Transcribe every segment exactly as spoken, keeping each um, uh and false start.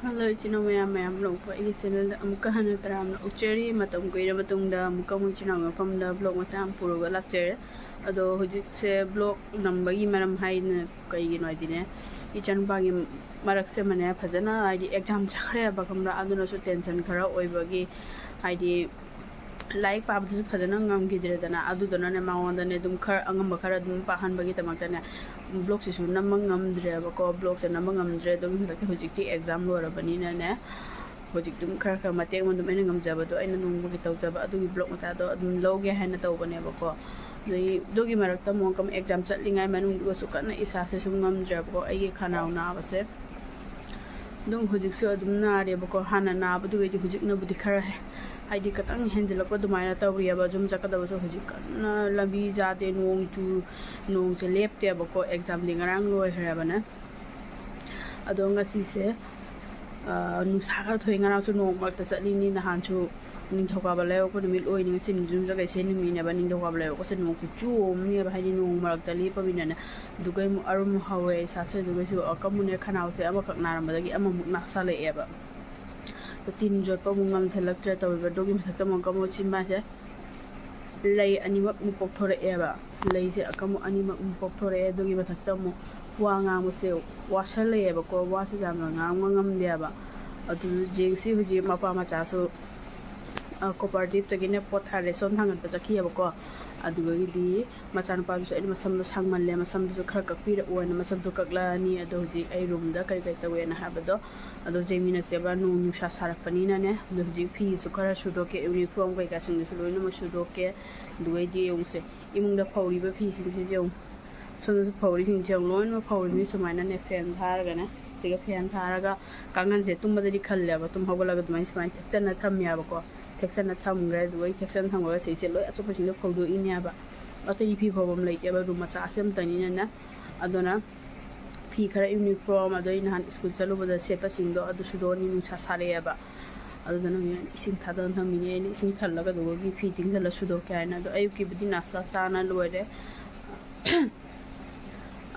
Hello ꯏꯆꯤꯟ ꯏꯅꯥꯎ ꯃꯌꯥꯝ, ꯃꯌꯥꯝ ꯂꯣꯡꯄ ꯑꯩꯒꯤ ꯆꯦꯅꯦꯜꯗ ꯑꯃꯨꯛꯀ ꯍꯟꯅ ꯇꯔꯥꯝꯅ ꯑꯣꯛꯆꯔꯤ꯫ ꯃꯇꯝ ꯀꯨꯏꯔ ꯃꯇꯨꯡꯗ ꯑꯃꯨꯛꯀ ꯑꯃꯨꯛ ꯏꯆꯤꯟ ꯏꯅꯥꯎ ꯃꯐꯝꯗ ꯕ꯭ꯂꯣꯛ ꯃꯆꯥ ꯑꯃ ꯄꯨꯔꯒ ꯂꯥꯛꯆꯔꯦ꯫ ꯑꯗꯣ ꯍꯧꯖꯤꯛꯁꯦ ꯕ꯭ꯂꯣꯛ ꯅꯝꯕꯒꯤ ꯃꯔꯝ ꯍꯥꯏꯅ ꯀꯩꯒꯤꯅꯣ ꯍꯥꯏꯗꯤꯅꯦ, ꯏꯆꯥꯅꯨꯄꯥꯒꯤ ꯃꯔꯛꯁꯦ ꯑꯃꯅꯦ ꯐꯖꯅ ꯍꯥꯏꯗꯤ ꯑꯦꯛꯖꯥꯝ ꯆꯠꯈ꯭ꯔꯦꯕ, ꯈꯪꯕ꯭ꯔꯥ? ꯑꯗꯨꯅꯁꯨ ꯇꯦꯟꯁꯟ ꯈꯔ ꯑꯣꯏꯕꯒꯤ ꯍꯥꯏꯗꯤ ꯂꯥꯏꯔꯤꯛ ꯄꯥꯕꯗꯨꯁꯨ ꯐꯖꯅ ꯉꯝꯈꯤꯗ꯭ꯔꯦꯗꯅ, ꯑꯗꯨꯗꯨꯅꯅꯦ ꯃꯉꯣꯟꯗꯅꯦ ꯑꯗꯨꯝ ꯈꯔ ꯑꯉꯝꯕ ꯈꯔ ꯑꯗꯨꯝ ꯄꯥꯍꯟꯕꯒꯤꯗꯃꯛꯇꯅꯦ ꯕ꯭ꯂꯣꯛꯁꯤꯁꯨ ꯅꯝꯕ ꯉꯝꯗ꯭ꯔꯦꯕꯀꯣ꯫ ꯕ꯭ꯂꯣꯛꯁꯦ ꯅꯝꯕ ꯉꯝꯗ꯭ꯔꯦ꯫ ꯑꯗꯨꯒꯤ ꯃꯊꯛꯇ ꯍꯧꯖꯤꯛꯇꯤ ꯑꯦꯛꯖꯥꯝ ꯂꯣꯏꯔꯕꯅꯤꯅꯅꯦ, ꯍꯧꯖꯤꯛ ꯑꯗꯨꯝ ꯈꯔ ꯈꯔ ꯃꯇꯦꯛ ꯑꯃ ꯑꯗꯨꯝ ꯑꯩꯅ ꯉꯝꯖꯕꯗꯣ, ꯑꯩꯅ ꯅꯣꯡꯃꯒꯤ ꯇꯧꯖꯕ ꯑꯗꯨꯒꯤ ꯕ꯭ꯂꯣꯛ ꯃꯆꯥꯗꯣ ꯑꯗꯨꯝ ꯂꯧꯒꯦ ꯍꯥꯏꯅ ꯇꯧꯕꯅꯦꯕꯀꯣ꯫ ꯑꯗꯨꯒꯤ ꯃꯔꯛꯇ ꯑꯃꯨꯛ ꯑꯦꯛꯖꯥꯝ ꯆꯠꯂꯤꯉꯥꯏ ꯃꯅꯨꯡꯗꯨꯒꯁꯨ ꯀꯟꯅ ꯏꯁꯥꯁꯦ ꯁꯨꯝ ꯉꯝꯗ꯭ꯔꯦꯕꯀꯣ, ꯑꯩꯒꯤ ꯈꯅꯥꯎ ꯅꯥꯕꯁꯦ꯫ ꯑꯗꯨꯝ ꯍꯧꯖꯤꯛꯁꯨ ꯑꯗꯨꯝ ꯅꯥꯔꯦꯕꯀꯣ꯫ ꯍꯥꯟꯅ ꯅꯥꯕꯗꯨꯒꯗꯤ ꯍꯧꯖꯤꯛꯅꯕꯨꯗꯤ ꯈꯔ ꯍꯦ-, ꯍꯥꯏꯗꯤ ꯈꯤꯇꯪ ꯍꯦꯟꯖꯤꯜꯂꯛꯄ ꯑꯗꯨꯃꯥꯏꯅ ꯇꯧꯔꯤꯑꯕ꯫ ꯌꯨꯝ ꯆꯠꯀꯗꯕꯁꯨ ꯍꯧꯖꯤꯛ ꯀꯟꯅ ꯂꯝꯕꯤ ꯆꯥꯗꯦ, ꯅꯣꯡ ꯆꯨ-, ꯅꯣꯡꯁꯦ ꯂꯦꯞꯇꯦꯕꯀꯣ꯫ ꯑꯦꯛꯖꯥꯝꯗꯤ ꯉꯔꯥꯡ ꯂꯣꯏꯈ꯭ꯔꯦꯕꯅꯦ꯫ ꯑꯗꯣ ꯉꯁꯤꯁꯦ, ꯑ, ꯅꯨꯡꯁꯥ ꯈꯔ ꯊꯣꯛꯑꯦ꯫ ꯉꯔꯥꯡꯁꯨ ꯅꯣꯡ ꯃꯔꯛꯇ ꯆꯠꯂꯤꯅꯤ, ꯅꯍꯥꯟꯁꯨ ꯅꯤꯡꯊꯧꯀꯥꯕ ꯂꯩꯕꯥꯛꯄꯣꯛꯄ ꯅꯨꯃꯤꯠ ꯑꯣꯏꯅꯤ, ꯉꯁꯤ ꯌꯨꯝꯖꯀꯩꯁꯦ ꯅꯨꯃꯤꯠꯅꯦꯕ꯫ ꯅꯤꯡꯊꯧꯀꯥꯕ ꯂꯩꯕꯥꯛꯄꯣꯛꯄꯁꯦ ꯅꯣꯡ ꯈꯨꯆꯨ ꯑꯃꯅꯦꯕ, ꯍꯥꯏꯗꯤ ꯅꯣꯡ ꯃꯔꯛꯇ ꯂꯦꯞꯄꯃꯤꯅꯅꯦ꯫ ꯑꯗꯨꯒꯩ ꯑꯃꯨꯛ ꯑꯔꯨꯝ ꯍꯧꯔꯦ ꯏꯁꯥꯁꯦ꯫ ꯑꯗꯨꯒꯩꯁꯨ ꯑꯀꯝ ꯑꯃꯨꯛꯅꯦ, ꯈꯅꯥꯎꯁꯦ ꯑꯃꯈꯛ ꯅꯥꯔꯝꯕꯗꯒꯤ ꯑꯃꯃꯨꯛ ꯅꯥꯁꯜꯂꯛꯑꯦꯕ꯫ ꯑꯗꯣ ꯇꯤꯟ ꯌꯣꯠꯄ ꯑꯃꯨꯛ ꯉꯝꯁꯜꯂꯛꯇ꯭ꯔꯦ ꯇꯧꯔꯤꯕ꯫ ꯑꯗꯨꯒꯤ ꯃꯊꯛꯇ ꯑꯃꯨꯛ ꯑꯃꯨꯛ ꯆꯤꯟꯕꯁꯦ ꯂꯩ ꯑꯅꯤꯃꯛ ꯑꯃꯨꯛ ꯄꯣꯛꯊꯣꯔꯛꯑꯦꯕ꯫ ꯂꯩꯁꯦ ꯑꯀꯝ ꯑꯅꯤꯃꯛ ꯑꯃꯨꯛ ꯄꯣꯛꯊꯣꯔꯛꯑꯦ꯫ ꯑꯗꯨꯒꯤ ꯃꯊꯛꯇ ꯑꯃꯨꯛ ꯋꯥ ꯉꯥꯡꯕꯁꯦ ꯋꯥꯁꯜꯂꯛꯑꯦꯕꯀꯣ꯫ ꯋꯥꯁꯦ ꯌꯥꯝꯅ ꯉꯥꯡꯕ ꯉꯝꯗꯦꯕ꯫ ꯑꯗꯨ ꯖꯦꯡꯁꯤ ꯍꯧꯖꯤꯛ ꯃꯄꯥ ꯃꯆꯥꯁꯨ, ꯑ, ꯀꯣꯑꯣꯄꯔꯦꯇꯤꯞꯇꯒꯤꯅꯦ ꯄꯣꯠ ꯊꯥꯔꯦ, ꯁꯣꯝ ꯊꯥꯡꯒꯠꯄ ꯆꯠꯈꯤꯑꯕꯀꯣ꯫ ꯑꯗꯨꯗꯒꯤꯗꯤ ꯃꯆꯥꯅꯨꯄꯥꯗꯨꯁꯨ ꯑꯩꯅ ꯃꯁꯝꯗꯣ ꯁꯥꯡꯃꯜꯂꯦ, ꯃꯁꯝꯗꯨꯁꯨ ꯈꯔ ꯀꯛꯄꯤꯔꯛꯑꯣꯅ ꯃꯁꯝꯗꯨ ꯀꯛꯂꯛꯑꯅꯤ꯫ ꯑꯗꯣ ꯍꯧꯖꯤꯛ ꯑꯩ ꯔꯨꯝꯗ ꯀꯔꯤ ꯀꯔꯤ ꯇꯧꯋꯦꯅ ꯍꯥꯏꯕꯗꯣ ꯑꯗꯣ ꯌꯦꯡꯃꯤꯟꯅꯁꯦꯕ꯫ ꯅꯣꯡ ꯅꯨꯡꯁꯥ ꯁꯥꯔꯛꯄꯅꯤꯅꯅꯦ꯫ ꯑꯗꯣ ꯍꯧꯖꯤꯛ ꯐꯤꯁꯨ ꯈꯔ ꯁꯨꯗꯣꯛꯀꯦ, ꯌꯨꯅꯤꯐꯣꯔꯝ ꯀꯩꯀꯥꯁꯤꯡꯗꯨꯁꯨ ꯂꯣꯏꯅꯃꯛ ꯁꯨꯗꯣꯛꯀꯦ꯫ ꯑꯗꯨꯒꯩꯗꯤ ꯌꯦꯡꯉꯨꯁꯦ, ꯏꯃꯨꯡꯗ ꯐꯧꯔꯤꯕ ꯐꯤꯁꯤꯡꯁꯤꯁꯨ ꯌꯦꯡꯉꯨ, ꯁꯣꯝꯗꯁꯨ ꯐꯧꯔꯤꯁꯤꯡꯁꯦ ꯌꯦꯡꯉꯨ, ꯂꯣꯏꯅꯃꯛ ꯐꯧꯔꯤꯅꯤ ꯁꯨꯃꯥꯏꯅꯅꯦ꯫ ꯐꯦꯟ ꯊꯥꯔꯒꯅꯦ, ꯁꯤꯒ ꯐꯦꯟ ꯊꯥꯔꯒ ꯀꯥꯡꯈꯟꯁꯦ ꯇꯨꯝꯕꯗꯗꯤ ꯈꯜꯂꯦꯕ, ꯇꯨꯝ ꯍꯧꯒꯠꯂꯒ ꯑꯗꯨꯃꯥꯏꯅ ꯁꯨꯃꯥꯏꯅ ꯊꯦꯛꯆꯟꯅ ꯊꯝꯃꯦꯕꯀꯣ꯫ ꯊꯦꯛꯆꯟꯅ ꯊꯝꯈ꯭ꯔꯦ꯫ ꯑꯗꯨꯒ ꯑꯩ ꯊꯦꯛꯆꯟꯅ ꯊꯝꯈ꯭ꯔꯒ ꯁꯤꯁꯦ ꯂꯣꯏ ꯑꯆꯣꯠꯄꯁꯤꯡꯗꯣ ꯐꯧꯗꯣꯛꯏꯅꯦꯕ꯫ ꯑꯇꯩ ꯐꯤ ꯐꯧꯐꯝ ꯂꯩꯇꯦꯕ, ꯔꯨꯝ ꯃꯆꯥꯁꯦ ꯑꯃꯇꯅꯤꯅꯅꯦ꯫ ꯑꯗꯨꯅ ꯐꯤ ꯈꯔ, ꯌꯨꯅꯤꯐꯣꯔꯝ, ꯑꯗꯩ ꯅꯍꯥꯟ ꯁ꯭ꯀꯨꯜ ꯆꯠꯂꯨꯕꯗ ꯁꯦꯠꯄꯁꯤꯡꯗꯣ ꯑꯗꯨ ꯁꯨꯗꯣꯛꯑꯅꯤ, ꯅꯨꯡꯁꯥ ꯁꯥꯔꯛꯑꯦꯕ꯫ ꯑꯗꯨꯗꯨꯅ ꯍꯧꯖꯤꯛ ꯏꯁꯤꯡ ꯊꯥꯗꯅ ꯊꯝꯃꯤꯅꯦ꯫ ꯑꯩꯅ ꯏꯁꯤꯡ ꯊꯜꯂꯒ ꯑꯗꯨꯒꯤ ꯐꯤ ꯇꯤꯡꯁꯤꯜꯂ ꯁꯨꯗꯣꯛꯀꯦ ꯍꯥꯏꯅ꯫ ꯑꯗꯣ ꯑꯌꯨꯛꯀꯤꯕꯨꯗꯤ ꯅꯥꯁꯇꯥ ꯆꯥꯅ ꯂꯣꯏꯔꯦ꯫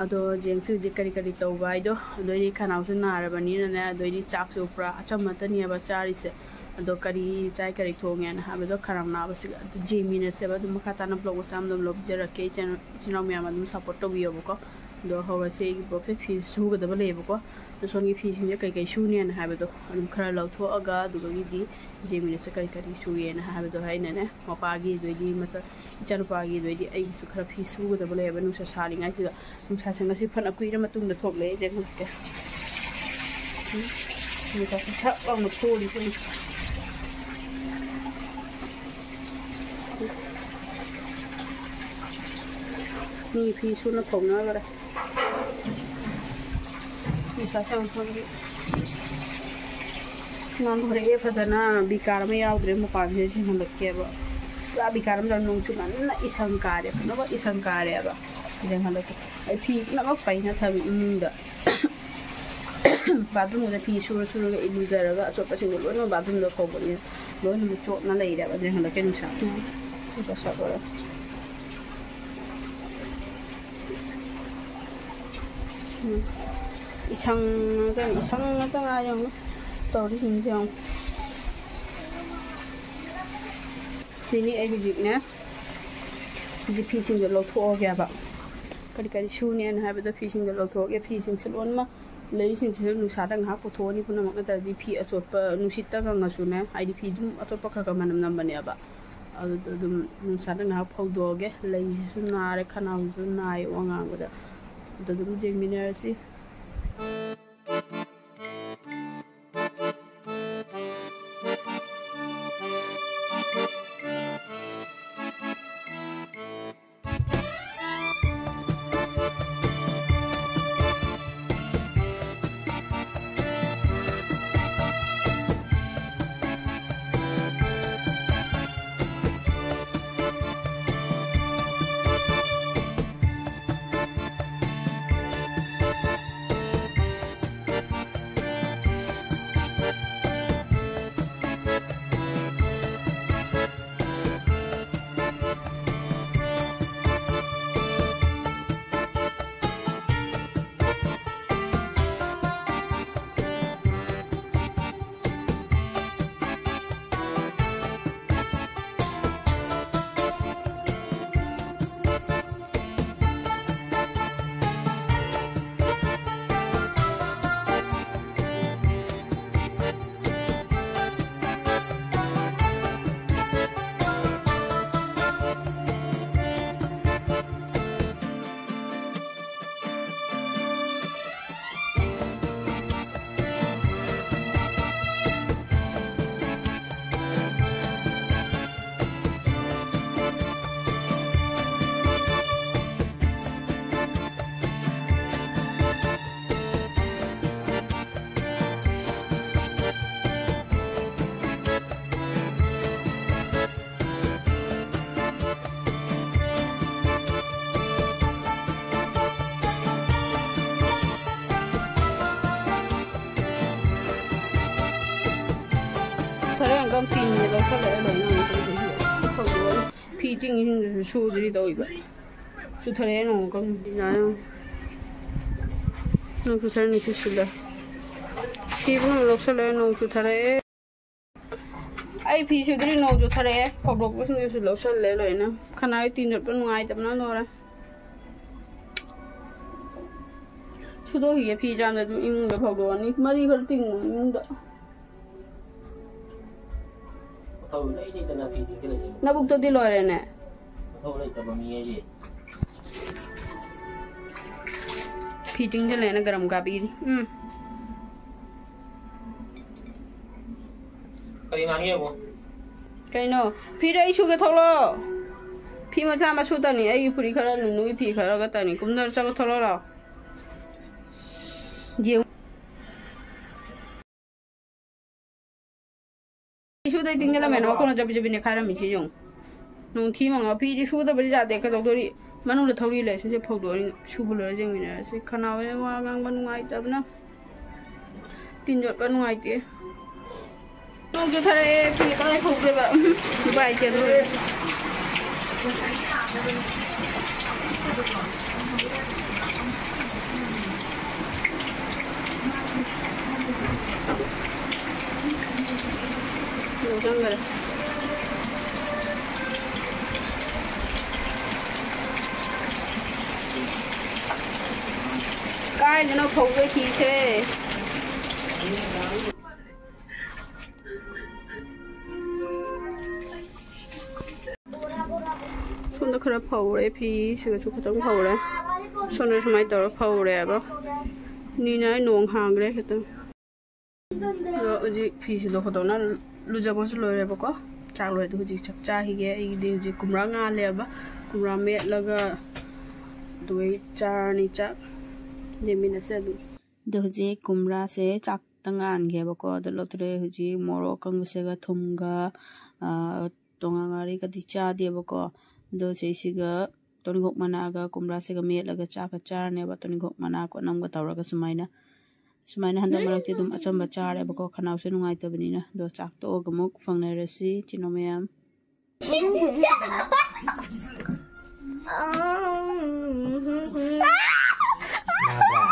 ꯑꯗꯣ ꯖꯦꯡꯁꯤ ꯍꯧꯖꯤꯛ ꯀꯔꯤ ꯀꯔꯤ ꯇꯧꯕ ꯍꯥꯏꯗꯣ, ꯑꯗꯩꯗꯤ ꯈꯅꯥꯎꯁꯨ ꯅꯥꯔꯕꯅꯤꯅꯅꯦ, ꯑꯗꯩꯗꯤ ꯆꯥꯛꯁꯨ ꯄꯨꯔꯥ ꯑꯆꯝꯕꯇꯅꯦꯕ ꯆꯥꯔꯤꯁꯦ꯫ ꯑꯗꯣ ꯀꯔꯤ ꯆꯥꯏ ꯀꯔꯤ ꯊꯣꯡꯉꯦꯅ ꯍꯥꯏꯕꯗꯣ, ꯈꯅꯥꯎ ꯅꯥꯕꯁꯤꯒ ꯑꯗꯨ ꯌꯦꯡꯃꯤꯟꯅꯁꯦꯕ꯫ ꯑꯗꯨꯝ ꯃꯈꯥ ꯇꯥꯅ ꯕ꯭ꯂꯣꯛ ꯃꯆꯥ ꯑꯃ ꯑꯗꯨꯝ ꯂꯧꯖꯔꯛꯀꯦ꯫ ꯏꯆꯤꯟ ꯏꯆꯤꯟ ꯏꯅꯥꯎ ꯃꯌꯥꯝ ꯑꯗꯨꯝ ꯁꯞꯄꯣꯔꯠ ꯇꯧꯕꯤꯌꯣꯕꯀꯣ꯫ ꯑꯗꯣ ꯍꯧꯔꯁꯦ꯫ ꯑꯩꯒꯤ ꯕ꯭ꯂꯣꯛꯁꯦ ꯐꯤ ꯁꯨꯒꯗꯕ ꯂꯩꯌꯦꯕꯀꯣ꯫ ꯑꯗꯣ ꯁꯣꯝꯒꯤ ꯐꯤꯁꯤꯡꯁꯦ ꯀꯩꯀꯩ ꯁꯨꯅꯦꯅ ꯍꯥꯏꯕꯗꯣ ꯑꯗꯨꯝ ꯈꯔ ꯂꯧꯊꯣꯛꯑꯒ, ꯑꯗꯨꯗꯒꯤꯗꯤ ꯌꯦꯡꯃꯤꯟꯅꯁꯦ ꯀꯔꯤ ꯀꯔꯤ ꯁꯨꯏꯌꯦꯅ ꯍꯥꯏꯕꯗꯣ꯫ ꯑꯩꯅꯅꯦ, ꯃꯄꯥꯒꯤ, ꯑꯗꯨꯗꯩꯗꯤ ꯃꯆꯥ, ꯏꯆꯥꯅꯨꯄꯥꯒꯤ, ꯑꯗꯨꯗꯩꯗꯤ ꯑꯩꯒꯤꯁꯨ ꯈꯔ ꯐꯤ ꯁꯨꯒꯗꯕ ꯂꯩꯌꯦꯕ꯫ ꯅꯨꯡꯁꯥ ꯁꯥꯔꯤꯉꯩꯁꯤꯗ, ꯅꯨꯡꯁꯥꯁꯦ ꯉꯁꯤ ꯐꯅ ꯀꯨꯏꯔ ꯃꯇꯨꯡꯗ ꯊꯣꯛꯂꯛꯑꯦ꯫ ꯌꯦꯡꯉꯨꯁꯦ꯫ ꯎꯝ, ꯅꯨꯡꯁꯥꯁꯦ ꯁꯛ ꯂꯥꯎꯅ ꯊꯣꯛꯂꯤ꯫ ꯃꯤ ꯐꯤ ꯁꯨꯅ ꯐꯧꯅꯈ꯭ꯔꯦ꯫ ꯅꯨꯡꯁꯥꯁꯦ ꯌꯥꯝ ꯊꯣꯛꯂꯤ꯫ ꯉꯥꯟꯊꯣꯔꯛꯑꯦ ꯐꯖꯅ꯫ ꯕꯤꯀꯥꯔ ꯑꯃ ꯌꯥꯎꯗ꯭ꯔꯦ ꯃꯄꯥꯟꯁꯤꯗ꯫ ꯌꯦꯡꯍꯜꯂꯛꯀꯦꯕ꯫ ꯄꯨꯔꯥ ꯕꯤꯀꯥꯔ ꯑꯃ ꯌꯥꯎꯗ꯭ꯔꯦ꯫ ꯅꯣꯡ ꯆꯨꯃꯟꯅ ꯏꯁꯪ ꯀꯥꯔꯦ꯫ ꯐꯖꯅ ꯏꯁꯪ ꯀꯥꯔꯦꯕ꯫ ꯌꯦꯡꯍꯜꯂꯛꯀꯦ꯫ ꯑꯩ ꯐꯤ ꯄꯨꯝꯅꯃꯛ ꯄꯩꯅ ꯊꯝꯃꯤ ꯏꯃꯨꯡꯗ꯫ ꯕꯥꯠꯔꯨꯝꯗ ꯐꯤ ꯁꯨꯔ ꯁꯨꯔꯒ ꯏꯔꯨꯖꯔꯒ ꯑꯆꯣꯠꯄꯁꯤꯡꯗꯣ ꯂꯣꯏꯅꯃꯛ ꯕꯥꯠꯔꯨꯝꯗ ꯐꯧꯕꯅꯤꯅ ꯂꯣꯏꯅꯃꯛ ꯆꯣꯠꯅ ꯂꯩꯔꯦꯕ꯫ ꯌꯦꯡꯍꯜꯂꯛꯀꯦ ꯅꯨꯡꯁꯥ꯫ ꯅꯨꯡꯁꯥ ꯁꯥꯗꯣꯔꯦ꯫ ꯎꯝ꯫ ꯏꯁꯪ ꯉꯥꯛꯇꯅꯤ, ꯏꯁꯪ ꯉꯥꯛꯇ ꯉꯥꯏꯔꯦ꯫ ꯌꯦꯡꯉꯨ ꯇꯧꯔꯤꯁꯤꯡꯁꯦ ꯌꯦꯡꯉꯨ꯫ ꯁꯤꯅꯤ ꯑꯩ ꯍꯧꯖꯤꯛꯅꯦ꯫ ꯍꯧꯖꯤꯛ ꯐꯤꯁꯤꯡꯗꯣ ꯂꯧꯊꯣꯛꯑꯒꯦꯕ꯫ ꯀꯔꯤ ꯀꯔꯤ ꯁꯨꯅꯦꯅ ꯍꯥꯏꯕꯗꯣ ꯐꯤꯁꯤꯡꯗꯣ ꯂꯧꯊꯣꯛꯑꯒꯦ꯫ ꯐꯤꯁꯤꯡꯁꯦ ꯂꯣꯏꯅꯃꯛ, ꯂꯩꯔꯤꯁꯤꯡꯁꯤꯁꯨ ꯅꯨꯡꯁꯥꯗ ꯉꯥꯏꯍꯥꯛ ꯄꯨꯊꯣꯛꯑꯅꯤ ꯄꯨꯝꯅꯃꯛ꯫ ꯅꯠꯇ꯭ꯔꯗꯤ ꯐꯤ ꯑꯆꯣꯠꯄ, ꯅꯨꯡꯁꯤꯠꯇ ꯀꯪꯉꯁꯨꯅꯦ, ꯍꯥꯏꯗꯤ ꯐꯤ ꯑꯗꯨꯝ ꯑꯆꯣꯠꯄ ꯈꯔ ꯈꯔ ꯃꯅꯝ ꯅꯝꯕꯅꯦꯕ꯫ ꯑꯗꯨꯗꯣ ꯑꯗꯨꯝ ꯅꯨꯡꯁꯥꯗ ꯉꯥꯏꯍꯥꯛ ꯐꯧꯗꯣꯛꯑꯒꯦ꯫ ꯂꯩꯁꯤꯁꯨ ꯅꯥꯔꯦ, ꯈꯅꯥꯎꯁꯤꯁꯨ ꯅꯥꯏ ꯋꯥ ꯉꯥꯡꯕꯗ꯫ ꯑꯗꯣ ꯑꯗꯨꯝ ꯌꯦꯡꯃꯤꯟꯅꯔꯁꯤ꯫ ꯇꯤꯡꯉꯦ ꯂꯧꯁꯜꯂꯛꯑꯦ ꯂꯣꯏꯅ꯫ ꯐꯤ ꯇꯤꯡꯉꯤꯁꯤꯡꯗꯨꯁꯨ ꯁꯨꯗ꯭ꯔꯤ ꯇꯧꯔꯤꯕ꯫ ꯆꯨꯊꯔꯛꯑꯦ ꯅꯣꯡ ꯀꯟꯅ꯫ ꯅꯣꯡ ꯆꯨꯊꯔꯛꯑꯦ, ꯅꯨꯡꯁꯤꯠ ꯁꯤꯠꯂꯦ꯫ ꯐꯤ ꯄꯨꯝꯅꯃꯛ ꯂꯧꯁꯜꯂꯛꯑꯦ, ꯅꯣꯡ ꯆꯨꯊꯔꯛꯑꯦ꯫ ꯑꯩ ꯐꯤ ꯁꯨꯗ꯭ꯔꯤ, ꯅꯣꯡ ꯆꯨꯊꯔꯛꯑꯦ꯫ ꯐꯧꯗꯣꯛꯄꯁꯤꯡꯗꯨꯁꯨ ꯂꯧꯁꯜꯂꯦ ꯂꯣꯏꯅ꯫ ꯈꯅꯥꯎ ꯇꯤꯟ ꯌꯣꯠꯄ ꯅꯨꯡꯉꯥꯏꯇꯕꯅ ꯂꯣꯏꯔꯦ꯫ ꯁꯨꯗꯣꯛꯈꯤꯒꯦ ꯐꯤ ꯆꯥꯝꯗ ꯑꯗꯨꯝ ꯏꯃꯨꯡꯗ ꯐꯧꯗꯣꯛꯑꯅꯤ꯫ ꯃꯔꯤ ꯈꯔ ꯇꯤꯡꯉꯣ ꯏꯃꯨꯡꯗ꯫ ꯃꯊꯧ ꯂꯩ ꯂꯩꯇꯅ ꯐꯤ ꯇꯤꯡꯒ ꯂꯩꯌꯦ꯫ ꯅꯕꯨꯛꯇꯗꯤ ꯂꯣꯏꯔꯦꯅꯦ꯫ ꯃꯊꯧ ꯂꯩꯇꯕ ꯃꯤ ꯍꯥꯏꯁꯦ꯫ ꯐꯤ ꯇꯤꯡꯖꯜꯂꯦꯅ ꯒꯔꯝ ꯀꯥꯕꯤꯔꯤ꯫ ꯎꯝ꯫ ꯀꯔꯤ ꯉꯥꯡꯉꯤ ꯌꯦꯡꯉꯣ꯫ ꯀꯩꯅꯣ? ꯐꯤꯗꯣ ꯑꯩ ꯁꯨꯒꯦ ꯊꯣꯛꯂꯛꯑꯣ꯫ ꯐꯤ ꯃꯆꯥ ꯃꯁꯨꯇꯅꯤ꯫ ꯑꯩꯒꯤ ꯐꯨꯔꯤꯠ ꯈꯔ, ꯅꯨꯅꯨꯒꯤ ꯐꯤ ꯈꯔꯒꯇꯅꯤ꯫ ꯀꯨꯝꯗꯔ ꯆꯠꯂꯣ, ꯊꯣꯛꯂꯛꯑꯣ ꯂꯥꯎ꯫ ꯌꯦꯡꯉꯨ꯫ ꯁꯨꯗꯩ ꯇꯤꯡꯖꯜꯂꯝꯃꯦꯅ ꯃꯈꯣꯟꯅ ꯆꯕꯤ ꯆꯕꯤ ꯅꯦꯈꯥꯏꯔꯝꯃꯤꯁꯤ ꯌꯦꯡꯉꯨ꯫ ꯅꯣꯡ ꯊꯤ ꯃꯪꯉ ꯐꯤꯗꯤ ꯁꯨꯗꯕꯗꯤ ꯌꯥꯗꯦ꯫ ꯀꯩꯗꯧꯗꯣꯔꯤ? ꯃꯅꯨꯡꯗ ꯊꯧꯔꯤ ꯂꯩ꯫ ꯁꯤꯁꯦ ꯐꯧꯗꯣꯛꯑꯅꯤ꯫ ꯁꯨꯕ ꯂꯣꯏꯔ ꯌꯦꯡꯃꯤꯟꯅꯔꯁꯤ꯫ ꯈꯅꯥꯎꯁꯦ ꯋꯥ ꯉꯥꯡꯕ ꯅꯨꯡꯉꯥꯏꯇꯕꯅ꯫ ꯇꯤꯟ ꯌꯣꯠꯄ ꯅꯨꯡꯉꯥꯏꯇꯦ꯫ ꯅꯣꯡ ꯆꯨꯊꯔꯛꯑꯦ꯫ ꯐꯤ ꯀꯃꯥꯏ ꯐꯧꯗꯣꯏꯕ? ꯎꯝ, ꯎꯄꯥꯏ ꯂꯩꯇꯦ ꯑꯗꯨ꯫ ꯂꯧꯁꯟꯈꯔꯦ꯫ ꯀꯥꯏꯗꯅꯣ ꯐꯧꯗꯣꯏ ꯐꯤꯁꯦ꯫ ꯁꯣꯝꯗ ꯈꯔ ꯐꯧꯔꯦ, ꯐꯤꯁꯤꯒꯁꯨ ꯈꯤꯇꯪ ꯐꯧꯔꯦ꯫ ꯁꯣꯝꯗ ꯁꯨꯃꯥꯏꯅ ꯇꯧꯔ ꯐꯧꯔꯦꯕ꯫ ꯅꯤꯅ ꯑꯩ ꯅꯣꯡ ꯍꯥꯡꯈ꯭ꯔꯦ ꯈꯤꯇꯪ꯫ ꯑꯗꯣ ꯍꯧꯖꯤꯛ ꯐꯤꯁꯤꯗꯣ ꯈꯣꯠꯇꯣꯛꯅ ꯂꯨꯖꯕꯁꯨ ꯂꯣꯏꯔꯦꯕꯀꯣ꯫ ꯆꯥꯛ ꯂꯣꯏꯔꯗꯤ ꯍꯧꯖꯤꯛ ꯆꯥꯛ ꯆꯥꯈꯤꯒꯦ꯫ ꯑꯩꯒꯤꯗꯤ ꯍꯧꯖꯤꯛ ꯀꯨꯝꯔꯥ ꯉꯥꯜꯂꯦꯕ꯫ ꯀꯨꯝꯔꯥ ꯃꯦꯠꯂꯒ ꯑꯗꯨꯒ ꯑꯩ ꯆꯥꯔꯅꯤ ꯆꯥꯛ꯫ ꯌꯦꯡꯃꯤꯟꯅꯁꯦ ꯑꯗꯨꯝ꯫ ꯑꯗꯣ ꯍꯧꯖꯤꯛ ꯀꯨꯝꯔꯥꯁꯦ ꯆꯥꯛꯇ ꯉꯥꯟꯒꯦꯕꯀꯣ꯫ ꯑꯗꯣ ꯂꯧꯊꯣꯔꯛꯑꯦ꯫ ꯍꯧꯖꯤꯛ ꯃꯣꯔꯣꯛ ꯑꯀꯪꯕꯁꯤꯒ ꯊꯨꯝꯒ, ꯑ, ꯇꯣꯉꯥꯟ ꯉꯥꯔꯤꯒꯗꯤ ꯆꯥꯗꯦꯕꯀꯣ꯫ ꯑꯗꯣ ꯁꯤꯁꯤꯒ ꯇꯣꯅꯤꯡꯈꯣꯛ ꯃꯅꯥꯒ ꯀꯨꯝꯔꯥꯁꯤꯒ ꯃꯦꯠꯂꯒ ꯆꯥꯛꯀ ꯆꯥꯔꯅꯦꯕ꯫ ꯇꯣꯅꯤꯡꯈꯣꯛ ꯃꯅꯥ ꯀꯣꯠꯅꯝꯒ ꯇꯧꯔꯒ ꯁꯨꯃꯥꯏꯅ꯫ ꯁꯨꯃꯥꯏꯅ ꯍꯟꯗꯛ ꯃꯔꯛꯇꯤ ꯑꯗꯨꯝ ꯑꯆꯝꯕ ꯆꯥꯔꯦꯕꯀꯣ, ꯈꯅꯥꯎꯁꯦ ꯅꯨꯡꯉꯥꯏꯇꯕꯅꯤꯅ꯫ ꯑꯗꯣ ꯆꯥꯛ ꯇꯣꯛꯑꯒ ꯑꯃꯨꯛ ꯐꯪꯅꯔꯁꯤ, ꯏꯆꯤꯟ ꯏꯅꯥꯎ ꯃꯌꯥꯝ꯫ ꯅꯥꯕ꯭ꯔꯥ?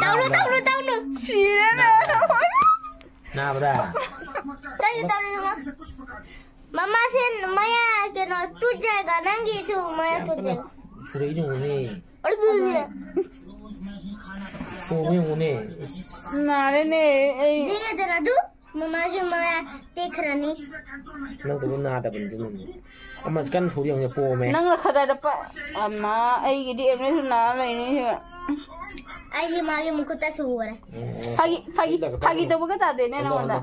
ꯇꯧꯅꯨ, ꯇꯧꯅꯨ, ꯇꯧꯅꯨ꯫ ꯁꯤꯔꯦ ꯅꯥꯕ꯭ꯔꯥ? ꯅꯥꯕ꯭ꯔꯥ? ꯇꯧꯅꯨ, ꯇꯧꯅꯨ, ꯇꯧꯅꯨ꯫ ꯃꯃꯥꯁꯦ ꯃꯌꯥ ꯀꯩꯅꯣ ꯇꯨꯠ ꯖꯥꯏꯒ, ꯅꯪꯒꯤꯁꯨ ꯃꯌꯥ ꯇꯨꯠ ꯖꯥꯏꯒ꯫ ꯐꯨꯔꯛꯏꯅꯦ ꯌꯦꯡꯉꯨꯅꯦ꯫ ꯑꯗꯨꯗꯤ ꯄꯣꯝꯃꯦ ꯌꯦꯡꯉꯨꯅꯦ꯫ ꯅꯥꯔꯦꯅꯦ ꯑꯩ꯫ ꯌꯦꯡꯉꯦꯗꯅ ꯑꯗꯨ ꯃꯃꯥꯒꯤ ꯃꯌꯥ ꯇꯦꯛꯈ꯭ꯔꯅꯤ꯫ ꯅꯪ ꯇꯧꯕ ꯅꯥꯗꯕꯅꯤ ꯑꯗꯨꯅꯅꯦ꯫ ꯑꯃ ꯀꯟꯅ ꯁꯣꯛ ꯌꯦꯡꯉꯨꯅꯦ, ꯄꯣꯝꯃꯦ꯫ ꯅꯪꯅ ꯈꯗꯥꯏꯗ ꯄ-, ꯑꯃ ꯑꯩꯒꯤꯗꯤ ꯑꯦꯝ ꯑꯦꯁ ꯅꯥ ꯂꯩꯅꯤ ꯁꯤꯕ꯫ ꯑꯩꯗꯤ ꯃꯥꯒꯤ ꯃꯈꯨꯠꯇ ꯁꯨꯈ꯭ꯔꯦ꯫ ꯐꯥꯒꯤ, ꯐꯥꯒꯤ, ꯐꯥꯒꯤ ꯇꯧꯕꯒ ꯇꯥꯗꯦꯅꯦ ꯅꯉꯣꯟꯗ꯫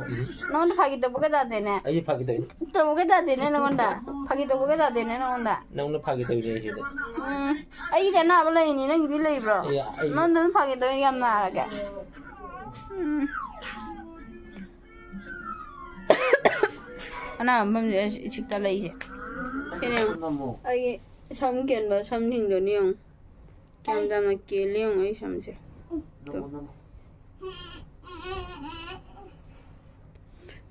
ꯅꯉꯣꯟꯗ ꯐꯥꯒꯤ ꯇꯧꯕꯒ ꯇꯥꯗꯦꯅꯦ꯫ ꯑꯩꯗꯤ ꯐꯥꯒꯤ ꯇꯧꯔꯤꯅꯦ꯫ ꯇꯧꯕꯒ ꯇꯥꯗꯦꯅꯦ ꯅꯉꯣꯟꯗ꯫ ꯐꯥꯒꯤ ꯇꯧꯕꯒ ꯇꯥꯗꯦꯅꯦ ꯅꯉꯣꯟꯗ꯫ ꯅꯪꯅ ꯐꯥꯒꯤ ꯇꯧꯔꯤꯅꯦ ꯑꯩꯁꯤꯗ꯫ ꯎꯝ꯫ ꯑꯩꯒꯤꯗꯤ ꯑꯅꯥꯕ ꯂꯩꯅꯤ, ꯅꯪꯒꯤꯗꯤ ꯂꯩꯕ꯭ꯔꯣ? ꯑꯩ, ꯑꯩ ꯅꯪ, ꯅꯪ ꯐꯥꯒꯤ ꯇꯧꯔꯤ ꯌꯥꯝ ꯅꯥꯔꯒꯦ꯫ ꯎꯝ꯫ ꯑꯅꯥꯕ ꯃꯐꯝꯁꯦ ꯑꯩ ꯆꯤꯛꯇ ꯂꯩꯁꯦ꯫ ꯁꯤꯅꯦ ꯑꯩꯒꯤ ꯁꯝ ꯀꯦꯟꯕ ꯁꯝꯁꯤꯡꯗꯨꯅꯤ ꯌꯦꯡꯉꯨ꯫ ꯀꯌꯥꯝ ꯌꯥꯝꯅ ꯀꯦꯜꯂꯤ ꯌꯦꯡꯉꯣ ꯑꯩ ꯁꯝꯁꯦ꯫ ꯇꯨ꯫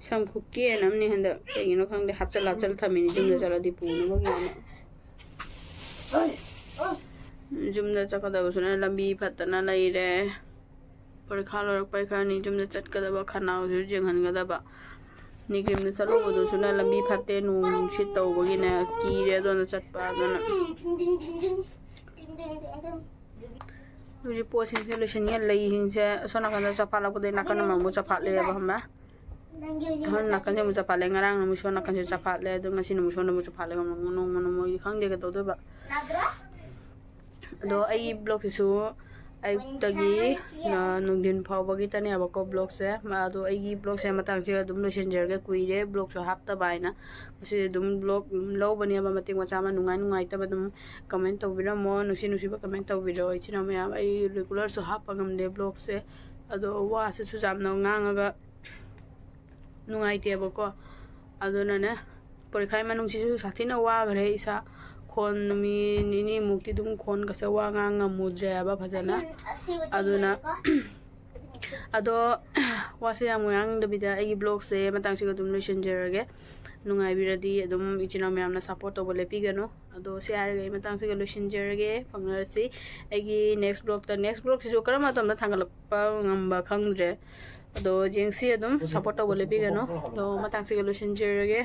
ꯁꯝ ꯈꯨꯀꯦꯟ ꯑꯃꯅꯤ ꯍꯟꯗꯛ꯫ ꯀꯩꯒꯤꯅꯣ ꯈꯪꯗꯦ, ꯍꯥꯞꯆꯜ ꯍꯥꯞꯆꯜ ꯊꯝꯃꯤꯅꯤ ꯌꯨꯝꯗ ꯆꯠꯂꯗꯤ ꯄꯨꯅꯕꯒꯤ ꯍꯥꯏꯅ꯫ ꯌꯨꯝꯗ ꯆꯠꯀꯗꯕꯁꯨꯅ ꯂꯝꯕꯤ ꯐꯠꯇꯅ ꯂꯩꯔꯦ꯫ ꯄꯔꯤꯈꯥ ꯂꯣꯏꯔꯛꯄꯩ ꯈꯔꯅꯤ ꯌꯨꯝꯗ ꯆꯠꯀꯗꯕ, ꯈꯅꯥꯎꯁꯨ ꯌꯦꯡꯍꯟꯒꯗꯕ꯫ ꯅꯤꯒ꯭ꯔꯤꯝꯗ ꯆꯠꯂꯨꯕꯗꯨꯁꯨꯅ ꯂꯝꯕꯤ ꯐꯠꯇꯦ, ꯅꯣꯡ ꯅꯨꯡꯁꯤꯠ ꯇꯧꯕꯒꯤꯅꯦ, ꯀꯤꯔꯦ ꯑꯗꯣꯝꯗ ꯆꯠꯄ꯫ ꯑꯗꯨꯅ ꯍꯧꯖꯤꯛ ꯄꯣꯠꯁꯤꯡꯁꯦ ꯂꯣꯏꯁꯤꯟꯒꯦ꯫ ꯂꯩꯁꯤꯡꯁꯦ ꯑꯁꯣꯝ ꯅꯥꯀꯟꯗ ꯆꯐꯥꯠꯂꯛꯄꯗꯒꯤ ꯅꯥꯀꯟ ꯑꯃꯃꯨꯛ ꯆꯐꯥꯠꯂꯦꯕ, ꯈꯪꯕ꯭ꯔꯥ? ꯅꯪꯒꯤ ꯍꯧꯖꯤꯛ ꯑꯁꯣꯝ ꯅꯥꯀꯟꯁꯦ ꯑꯃꯨꯛ ꯆꯐꯥꯠꯂꯦ, ꯉꯔꯥꯡ ꯑꯃꯨꯛ ꯁꯣꯝ ꯅꯥꯀꯟꯁꯦ ꯆꯐꯥꯠꯂꯦ, ꯑꯗꯣ ꯉꯁꯤꯅ ꯑꯃꯨꯛ ꯁꯣꯝꯗ ꯑꯃꯨꯛ ꯆꯐꯥꯠꯂꯦ, ꯅꯣꯡꯃ ꯅꯣꯡꯃꯒꯤ ꯈꯪꯗꯦ ꯀꯩꯗꯧꯗꯣꯏꯕ꯫ ꯅꯥꯗ꯭ꯔꯣ? ꯑꯗꯣ ꯑꯩꯒꯤ ꯕ꯭ꯂꯣꯛꯁꯤꯁꯨ ꯑꯌꯨꯛꯇꯒꯤ, ꯑ, ꯅꯨꯡꯊꯤꯟ ꯐꯥꯎꯕꯒꯤꯇꯅꯦꯕꯀꯣ ꯕ꯭ꯂꯣꯛꯁꯦ꯫ ꯑꯗꯣ ꯑꯩꯒꯤ ꯕ꯭ꯂꯣꯛꯁꯦ ꯃꯇꯥꯡꯁꯤꯗ ꯑꯗꯨꯝ ꯂꯣꯏꯁꯤꯟꯖꯔꯒꯦ, ꯀꯨꯏꯔꯦ ꯕ꯭ꯂꯣꯛꯁꯨ ꯍꯥꯞꯇꯕ ꯍꯥꯏꯅ꯫ ꯉꯁꯤꯗꯤ ꯑꯗꯨꯝ ꯕ꯭ꯂꯣꯛ ꯑꯗꯨꯝ ꯂꯧꯕꯅꯦꯕ, ꯃꯇꯦꯛ ꯃꯆꯥ ꯑꯃ ꯅꯨꯡꯉꯥꯏ ꯅꯨꯡꯉꯥꯏꯇꯕ ꯑꯗꯨꯝ ꯀꯃꯦꯟ ꯇꯧꯕꯤꯔꯝꯃꯣ, ꯅꯨꯡꯁꯤ ꯅꯨꯡꯁꯤꯕ ꯀꯃꯦꯟ ꯇꯧꯕꯤꯔꯛꯑꯣ ꯏꯆꯤꯟ ꯏꯅꯥꯎ ꯃꯌꯥꯝ꯫ ꯑꯩ ꯔꯤꯒꯨꯂꯔꯁꯨ ꯍꯥꯞꯄ ꯉꯝꯗꯦ ꯕ꯭ꯂꯣꯛꯁꯦ, ꯑꯗꯣ ꯋꯥꯁꯤꯁꯨ ꯌꯥꯝꯅ ꯉꯥꯡꯉꯒ ꯅꯨꯡꯉꯥꯏꯇꯦꯕꯀꯣ꯫ ꯑꯗꯨꯅꯅꯦ, ꯄꯔꯤꯈꯥꯒꯤ ꯃꯅꯨꯡꯁꯤꯁꯨ ꯁꯥꯊꯤꯅ ꯋꯥꯈ꯭ꯔꯦ ꯏꯁꯥ꯫ ꯈꯣꯟ ꯅꯨꯃꯤꯠ ꯅꯤꯅꯤꯃꯨꯛꯇꯤ ꯑꯗꯨꯝ ꯈꯣꯟꯒꯁꯦ ꯋꯥ ꯉꯥꯡ ꯉꯝꯃꯨꯗ꯭ꯔꯦꯕ ꯐꯖꯅ꯫ ꯑꯗꯨꯅ ꯑꯗꯣ ꯋꯥꯁꯦ ꯌꯥꯝ ꯉꯥꯡꯗꯕꯤꯗ ꯑꯩꯒꯤ vlogꯁꯦ ꯃꯇꯥꯡꯁꯤꯒ ꯑꯗꯨꯝ ꯂꯣꯏꯁꯤꯟꯖꯔꯒꯦ꯫ ꯅꯨꯡꯉꯥꯏꯕꯤꯔꯗꯤ ꯑꯗꯨꯝ ꯏꯆꯤꯟ ꯏꯅꯥꯎ ꯃꯌꯥꯝꯅ support ꯇꯧꯕ ꯂꯦꯞꯄꯤꯒꯅꯨ꯫ ꯑꯗꯣ ꯁꯤ ꯍꯥꯏꯔꯒ ꯑꯩ ꯃꯇꯥꯡꯁꯤꯒ ꯂꯣꯏꯁꯤꯟꯖꯔꯒꯦ꯫ ꯐꯪꯅꯔꯁꯤ ꯑꯩꯒꯤ next vlogꯇ꯫ Next vlogꯁꯤꯁꯨ ꯀꯔꯝꯕ ꯃꯇꯝꯗ ꯊꯥꯡꯒꯠꯂꯛꯄ ꯉꯝꯕ ꯈꯪꯗ꯭ꯔꯦ꯫ ꯑꯗꯣ ꯌꯦꯡꯁꯤ ꯑꯗꯨꯝ, support ꯇꯧꯕ ꯂꯦꯞꯄꯤꯒꯅꯨ꯫ ꯑꯗꯣ ꯃꯇꯥꯡꯁꯤꯒ ꯂꯣꯏꯁꯤꯟꯖꯔꯒꯦ꯫